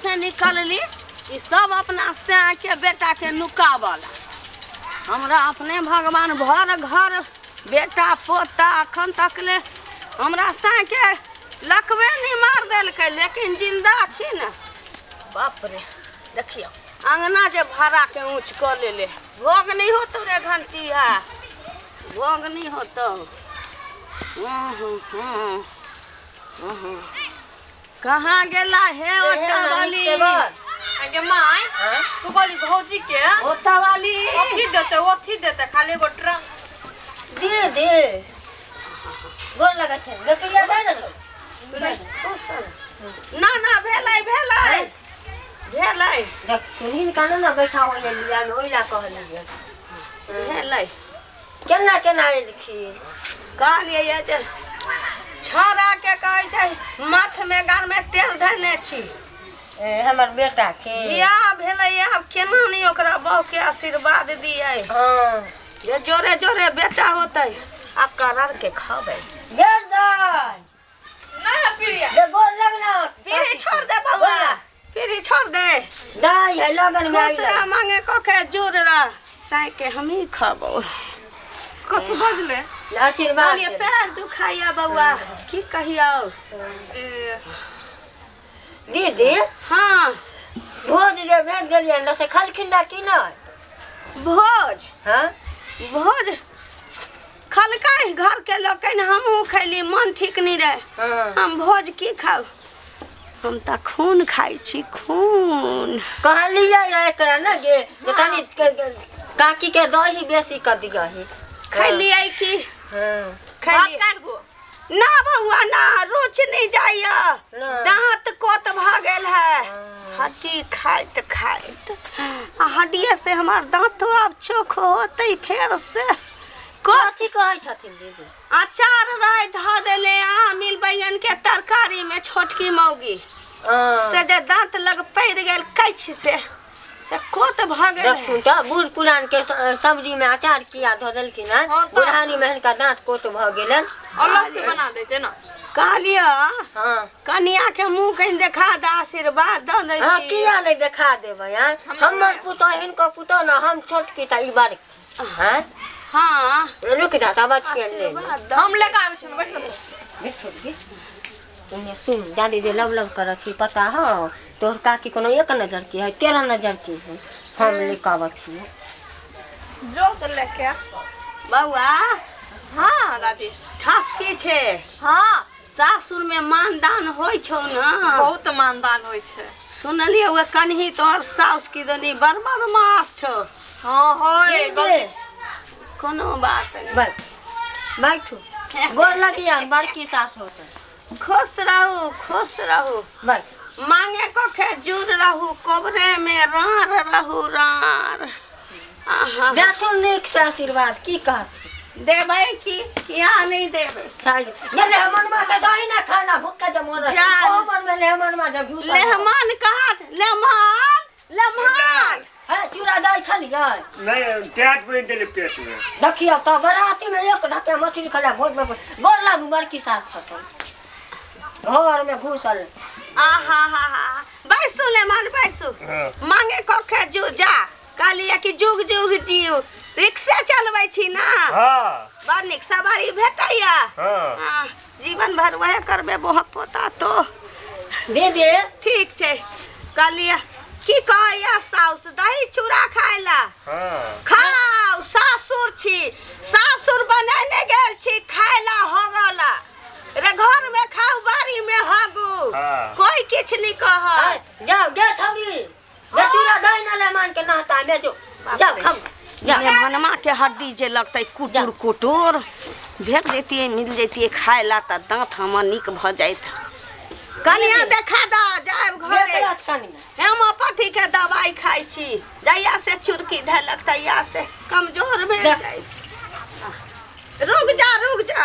से निकलली कि सब अपना सैके बेटाके नुकावला। हमरा अपने भगवान भर घर बेटा पोता अखन तक ले हमरा सैके लकवे नहीं मार देलकै, लेकिन जिंदा छी ने। बाप रे, देखियौ अंगना जे भाड़ा के ऊँच कऽ लेले। भोग नहीं होतो रे घंटी, है भोग नहीं होतो। कहाँ गेला हे ओटा वाली? आगे माय, तू कहली भौजी के ओटा वाली अथी देते, ओथी देते, खाली एगो ड्रम दे दे। गोर लगै छै देखिया जाय ने। ना ना, भेलै भेलै भेलै। देख सुनी कान ना बैठा हो लिया ओइला कहलियै भेलै। केना केना एलखिन? कहलियै जे छौड़ा के कहै छै माथमे गालमे तेल धयने छी। ए, हमर बेटा के बियाह भेलै, आब केना नहि ओकरा बहू के आशीर्वाद दियै। हाँ जे जोरे जोरे बेटा होतै आ करार के खबै। गर्दन ना प्रिया दे गोर लगना। पीढ़ी छोड़ दे बउआ, पीढ़ी छोड़ दे। दाई है लगन में खुश रह, मांगे कऽ के जुड़ रह, साय के हमही खबौ। कथू बजले? आशीर्वाद कहलियै पैर दुखाइया बउआ, की कहियौ। ए दीदी। हाँ भोज जे भेज देलियै ने से खलखिन ना कि नहि? भोज? हाँ भोज खलकै घर के लोकनि, हमहूँ खैली, मन ठीक नहीं रहे। हाँ हम भोज की खाउ, हम तऽ खून खाइ छी, खून। कहलियै रहे एकरा ने जे जे कनि काकी के दही बेसी कऽ दियही। खैलियै की? हाँ भात खैलियै काटि गो ना बउआ ना, रुचि नहीं जाइया, ना। दांत कोत भऽ गेल है हड्डी खाइत खाइत, आ हड्डिये से हमार दांतो आब चोख होतै फेर से। कथी कहै छथिन दीदी? अचार रहे धऽ देले आमिल बैगन के तरकारी में छोटकी मौगी, से जे दांत लग पड़ि गेल कैछ से कोत भऽ गेल है। देखू तऽ बूढ़ पुरान के सब्जी में अचार किया धऽ देलखिन हँ? हाँ तऽ। बुढ़ानी में हिनका दाँत कोत भऽ गेलनि। अलग से बना देते ना। कहलियै हाँ कनिया के मुँह कनि देखा दे, आशीर्वाद दऽ दै हाँ छी। किया नहि देखा देबै? आँय, हमर पुतोह हिनकर पुतोह ने, हम छोटकी तऽ ई बड़की। हाँ हाँ रुक जा तब छियै ले आशीर्वाद दऽ। हम लेके आबै छी, बैठ तू। छोटकी एने सुन, दादी जे लब लब करत छी पता हौ? तोहर काकी कोनो एक नजर की है, 13 नजर की है। हम लेके आबत छियै। जो तो लेके आ। बौआ। हाँ दादी। ठसकी छै? हाँ। सासुर में मानदान होइ छौ ने? बहुत मानदान होइ छै। सुनलियै उहे कनही तोहर साउस की दनी बड़ बदमाश छौ। हाँ होय। दीदी कोनो बात नहि। बैठ बैठू, गोर लगिया बड़की सास होतै। खुश रहू, खुश रहू। बैठ। मांगे कखे जुड़ रहू, कोबरे में रार रहू रार। आहा देथुन नीक से आशीर्वाद, की कहत देबै की या नहीं देबै? गेले मनमा के दही ना खाना भूखे जे मन जा। ओ मन में लेहमनमा जे घुसल। लेहमान कहत, लेहमान लेहमान। है चूड़ा दही खलियै? नहीं, प्याज बनि देले पेट में। देखियौ तऽ बराती में एक ढके मछली खला, भोज में गोर लागू बड़की सास छथुन घर में घुसल। आहा हा हा, बैसू लेहमान बैसू। हाँ। मांगे कखे जू जा, कहलियै कि जुग जुग जीव। रिक्शे चलबै छी ना? हाँ। बड़ नीक सवारी भेटैया। हाँ। हाँ, जीवन भर वएह करबै बोहक पोता तो। दीदी ठीक छै। कहलियै की कहैया साउस दही चूड़ा खाय ला? हाँ। खाउ, सासुर छी, सासुर बनेने गेल छी खाय ला हगला रे, घर में खाउ बाड़ी में हगू। हाँ। कोई किछु नहीं कहत। जाओ गे छौरी, गे चूड़ा दही ना ले मान के नहता में जो जाओ खाओ जाओ। मेहमानमा के हड्डी जे लगतै कुटुर कुटुर, भेट जैतियै मिल जैतियै खाय ला तऽ दाँत हमर नीक भऽ जाइत। कनिया देखा दऽ जायब घरे। देखलत कनिया। हेमोपैथी के दवाई खाइ छी, जहिया से चुरकी धैलक तहिया से कमजोर भेल देख। जाइ छै। रुक जा रुक जा,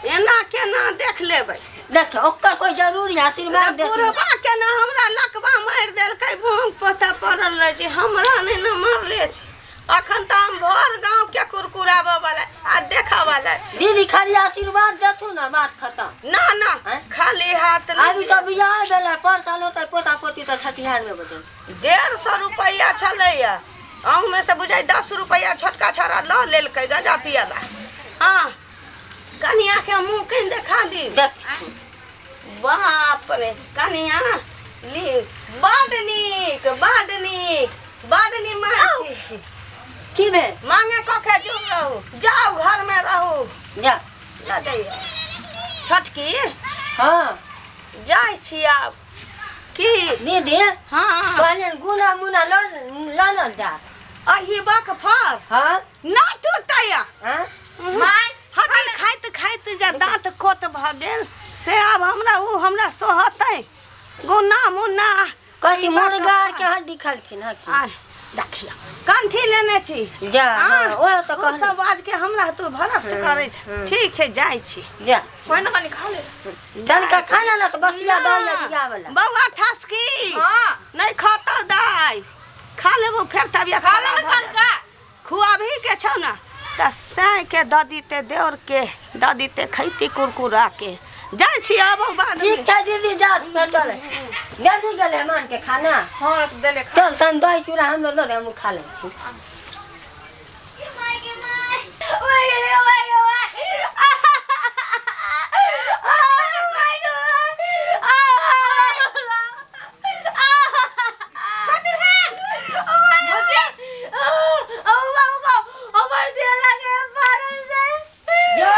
एना केना देख लेबै? देख ओकर कोई जरूरी आशीर्वाद दे। बुढ़बा के ने हमरा लकवा मारि देलकै, भोंग पता पड़ल रहै छै, हमरा नहि ने मारले छै। अखन तऽ हम भर गाँव के कुरकुराबऽ वाला आ देखऽ वाला छी। दीदी खाली आशीर्वाद देथु ना, बात खत्म। ना ना, हैं? खाली हाथ नहीं। अभी तो बियाह भेलै, पर साल होतै पोता पोती तऽ छठिहार में बजल। 150 रुपैआ छलैया, अहूमे से बुझाइ 10 रुपैआ छोटका छोड़ा लऽ लेलकै गंजा पियला। हाँ कनिया के मुँह कहीं देखा दी। देख बाप रे कनिया ली, बड नीक बड नीक बड नीमन छी। की भेल? मांगे कखे चुप रहू, जाउ घर में रहू। जा लऽ जइयौ छोटकी। हाँ जाइ छी आब की। दीदी हाँ कहलियनि गुना मुना लऽ लऽ न जा। अही बक फर हाँ ना टूटैया। हाँ माय हड्डी खाइत खाइत जे दाँत कोत भऽ गेल से आब हमरा ओ हमरा सोहतै गुना मुना। कथी मुर्गा आर के हड्डी खलखिन हँ की? आय देखियौ कंठी लेने छी। जा हाँ, हाँ, ओह तऽ ओ कहली। सब आज के हमरा तू भ्रष्ट करै छै। ठीक छै जाइ छी। जा कोई ना कनी खा ले। तनका खाना ना तऽ बसिया दही ना, दियावला। बौआ ठसकी हां नहीं खाता दाइ, खा लेबो फेर तबियत खा ले ना खराब भऽ कनका। जायत। खुआबही के छौ ना तऽ साँय के दऽ दिते, देवर के दऽ दिते, खैती कुरकुरा के। जाइ छी आबो बाद में। ठीक छै दीदी, जा फेर चल। दीदी गेलै मान के खाना। हां देले खा। चल तन दही चूड़ा हम लऽ ले, हम खा लै छी। जा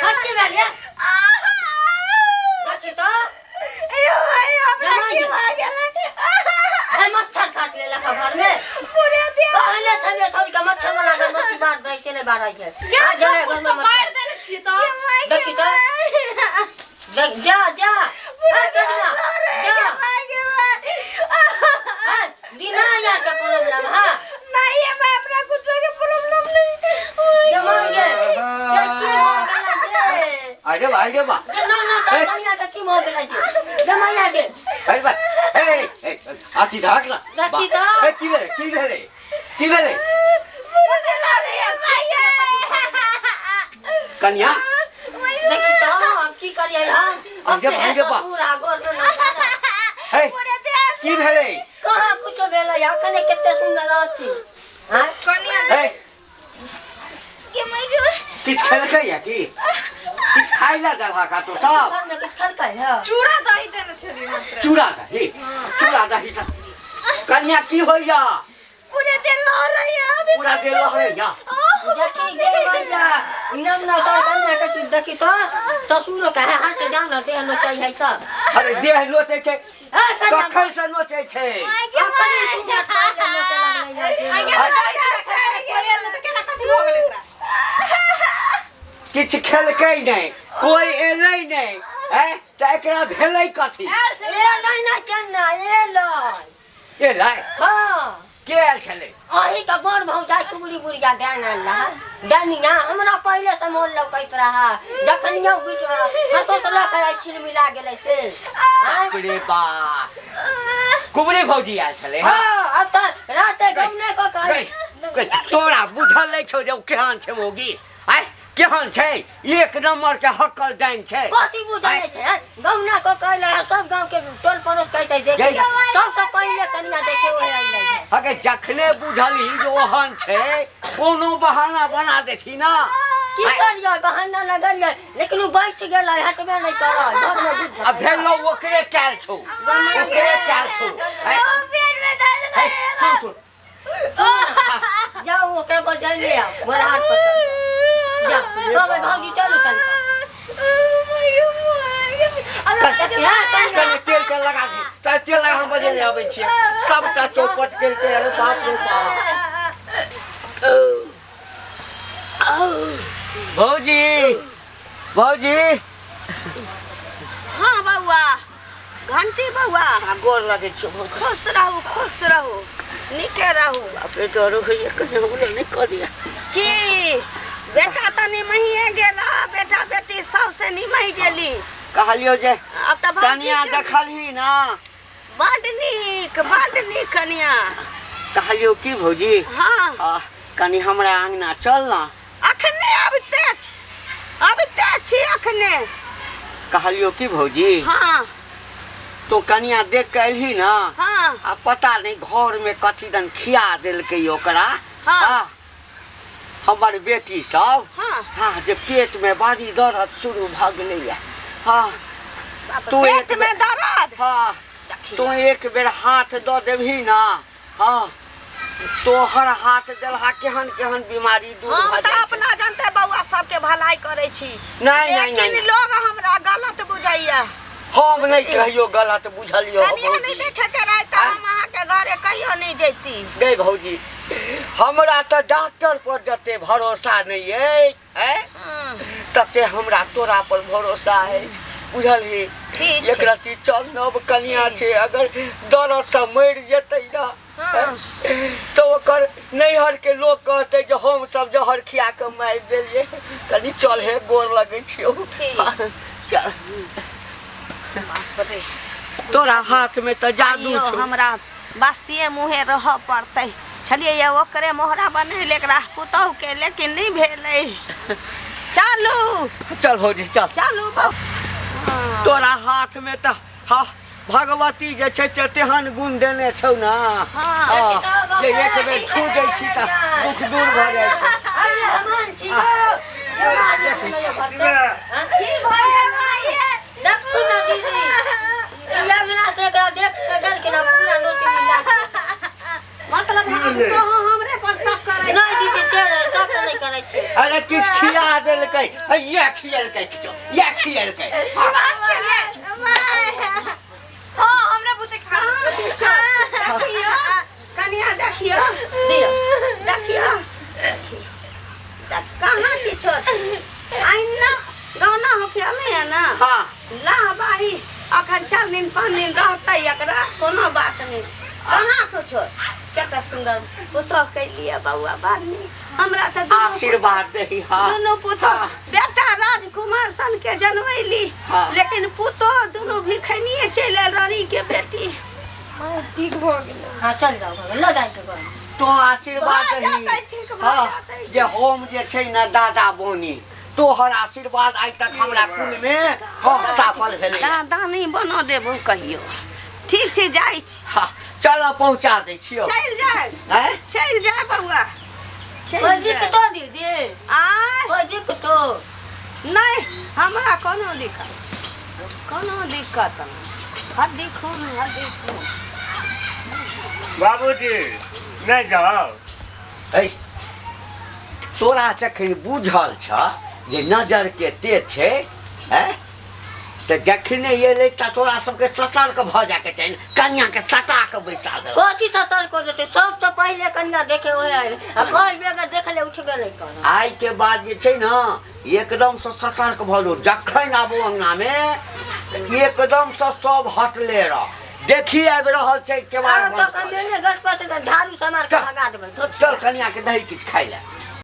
कथी भेल ये? देखी तऽ अरे मच्छर काट लेलक हँ घरमे। कहले छलियै थोड़ी के मच्छर वाला अगरबत्ती बार दै से नहि बारै छै। आ जरे कुछ घरमे तो मच्छर। मार देने छियै तो। देखी तऽ देख, जा जा हाँ, कनिया, जा हाँ, दिना यार के प्रॉब्लम। हाँ जमा ये ये की भऽ गेलै जे? अरे बा, अरे बा, जे ना ना तऽ कनिया के की भऽ गेलै जे? जमा यार के अरे बा, ए ए अथी धाक ना। देखी तऽ। ए की भेलै, की भेलै, की भेलै कन्या? देखी तऽ हम की करियै हम? अरे अपने भाई रे बा। ससुर आ घरमे ना जानै। ए की भेलै? कहाँ कुछो भेलै? अखने कते सुन्दर रहती। हाँ कनिया ए किछु खेलकै या की? किछु खाइ ला देलहक हा तो सब? घरमे किछु खेलकै हँ? चूड़ा दही देने छलियै मात्र। चूड़ा दही, चूड़ा दही सब। कन्या की होइया? पूरा देह लहरैया। देखी गे मैया, इनाम ना तर कन्या के चीज देखी तऽ ससुरो के हाथ जाउ ना देह नोचै है सब। अरे देह नोचै छै हाँ कन्या कखन से नोचै छै? अखने तू खाइ ले नोचै लगलै हँ। आगे दही चूड़ा खा के कोई एल त केना कथी भऽ गेलै एकरा? किछु खेलकै नहि, कोइ एलै नहि, ऐ तऽ एकरा भेलै कथी? आयल छलै। ए लै ना केना एलै। एलै? हाँ के आयल छलै? अही के बड़ भौजाई कुबरी बुढ़िया डाइन आयल रहा। डानिया हमरा पहिले से मोन लौकैत रहा, जखन यौ बीच हंसो तऽ लऽ के छिलमिला गेलै से। आँय? बाप रे बा, कुबरी भौजी आयल छलै? हँ हाँ अब तऽ राते गमने कऽ के गै, गै, तोरा बुझल नहि छौ जे ओ केहन छै मौगी? आँय केहन छै? एक नंबर के हक्कल डाइन छै। कथी बुझल नहि छै? आँय? गौना कऽ के अयलै हँ, सब गाँव के टोल पड़ोस कहै देख गै। सबसँ पहिले कनिया देखे ओहे अयलै हँ। अगे जखने बुझलही जे ओहन छै, कोनो बहाना बना देथी ना। की करियै, बहाना लगलियै लेकिन ओ बचि गेलै, हटबे नहि करल घरमे बुझल। आ भेलौ ओकरे कैल छौ, ओकरे कैल छौ। आँय, आँय, सुन सुन, जाउ ओकरा बजल ले आउ गोर हाथ पकड़ जा कहबै भौजी चलू तनका। कने तेल तेल लगा दे, तऽ तेल लगा हम बजेने अबै छियै। सबटा चौपट केलकै। अरे बाप रे बाप। भौजी, भौजी। हाँ बौआ घंटी बौआ, आ गोर लगै छियौ भौजी। खुश रहू, खुश रहू, नीके रहू। बाप रे, डरो होइया कहीं हमरा नहि करिया। की बेटा तऽ निमहिए गेल, बेटा बेटी सबसे निमहि गेली। कहलियौ जे आब तऽ भौजी कनिया के- देखलही ना? बड नीक, बड नीक कनिया। कहलियौ की भौजी? हाँ आ, कनी हमरा अंगना चल ना। अखने अबिते छी, अबिते छी अखने। कहलियौ की भौजी? हाँ तो तो कनिया देख के अयलही ना। हाँ। आ पता नहीं घर में कथी दन खिया देलकै ओकरा। हाँ। हाँ, हमर बेटी सब। हाँ। हाँ, जे पेट में बड़ी दर्द शुरू भऽ गेलैया। हाँ, तू पेट एक में दर्द? हाँ, तू एक बेर हाथ दऽ देबही ना, हाँ, तोहर हाथ देलहा केहन केहन बीमारी दूर हम भऽ तऽ जाइ छै। अपना जानते बौआ सबके भलाई करै छी। नहीं, नहीं, लेकिन नहीं। लोग हमरा गलत बुझैया। हम नहीं कहियो गलत बुझलियो। कनिया भौजी। नहीं देखे के रहे तऽ हम अहाँके घरे कहियो नहीं जैती। गई भौजी, हमरा तऽ डॉक्टर पर जते भरोसा नहीं अछि, ऐं? तते हमरा तोरा पर भरोसा अछि, बुझलही? ठीक छै। एक रत्ती चल, नव कनिया छै, अगर दर्द से मरि जेतै ना, हाँ। तऽ ओकर नैहर के लोग कहतै जे हम सब जहर खिया के मारि देलियै। कनि चल हे, गोर लगै छियौ। ठीक। चल। बाप रे। तोरा हाथ में तऽ जादू आइयो छौ। हमरा बासिए मुँहे रहऽ पड़तै। छलियै ये ओकरे मोहरा बनेले एकरा पुतहु के, लेकिन नहि भेलै। चलू। चल भौजी, चल। चलू बौ। तोरा हाथ में तऽ हाँ भगवती जे छै से तेहन गुण देने छौ ना। हाँ। हाँ, जे एक बेर छू दै छी तऽ दुख दूर भऽ जाइ छै। अरे हमान छी यौ। ये आदमी सुनैया भरतो। की भऽ गेलै? देखू ना दीदी, ई अंगना से एकरा देख के गेलखिन आ पूरा नोच मिला के। मतलब हम तो हमरे पर शक करै छी। नहीं दीदी, से नहीं, शक नहीं करै छी। अरे किछु खिया देलकै, ये खियलकै किछु, ये खियलकै। हाँ। हाँ, हमरा बुते खा। देखियो कनिया, देखियो। दियौ। देखियो, कहाँ किछो आइना गौना होखे नहीं है ना। हाँ। लाह बाही अखन 4 दिन 5 दिन रहतै, एकरा कोनो बात नहीं। कहाँ कुछो, कते सुंदर पुतोह कैलिए बौआ, बड़ नीक। हमरा तऽ दुनू आशीर्वाद दही। हाँ, दुनू पुतोह। हाँ। बेटा राजकुमार सन के जनमैली। हाँ। लेकिन पुतोह दुनू भिखनिए चलि आयल, रानी के बेटी। ठीक भऽ गेलै। हाँ, चल जाओ घर, लऽ जाके घर। तो आशीर्वाद भऽ दही। जेतै, ठीक भऽ हाँ, जेतै। जे हम जे छै ना दादा बोनी, तोहर आशीर्वाद आइ तक हमरा कुल में हाँ सफल भेलै। दादा नहीं बना देबो कहियो। ठीक छै, जाइ छी। हाँ, चल पहुँचा दै छियौ। चलि जाय। हैं? चलि जाय बौआ, चलि कोई जाय। दिक्कतो दीदी? आँय? कोई दिक्कतो? नहीं, हमरा कोनो दिक्कत, कोनो दिक्कत नहीं। हड्डी खून, हड्डी खून। बाबूजी नहीं जाओ। ऐ, तोरा जखन बुझल छ जे नजर के तेज छै, हैं? तऽ जखने एलै तऽ तोरा सबके सतर्क भऽ जाके चाही, कनिया के सटा के बैसा देलक। कथी सतर्क हो जेतै? सबसँ पहिले कनिया देखे ओहे आयल आ कहल बेगर देखले उठबे नहि करत। आइ के बाद जे छै ने एकदम से सतर्क भऽ जाउ। जखन आबू अंगना में एकदम से सब हटले रह, देखी आबि रहल छै केबाड़ आब बंद तऽ कऽ ले। कमेने गठ पर तऽ झाड़ू से मार के चल। भगा देबै। चल कनिया के दही किछु खाइ लए।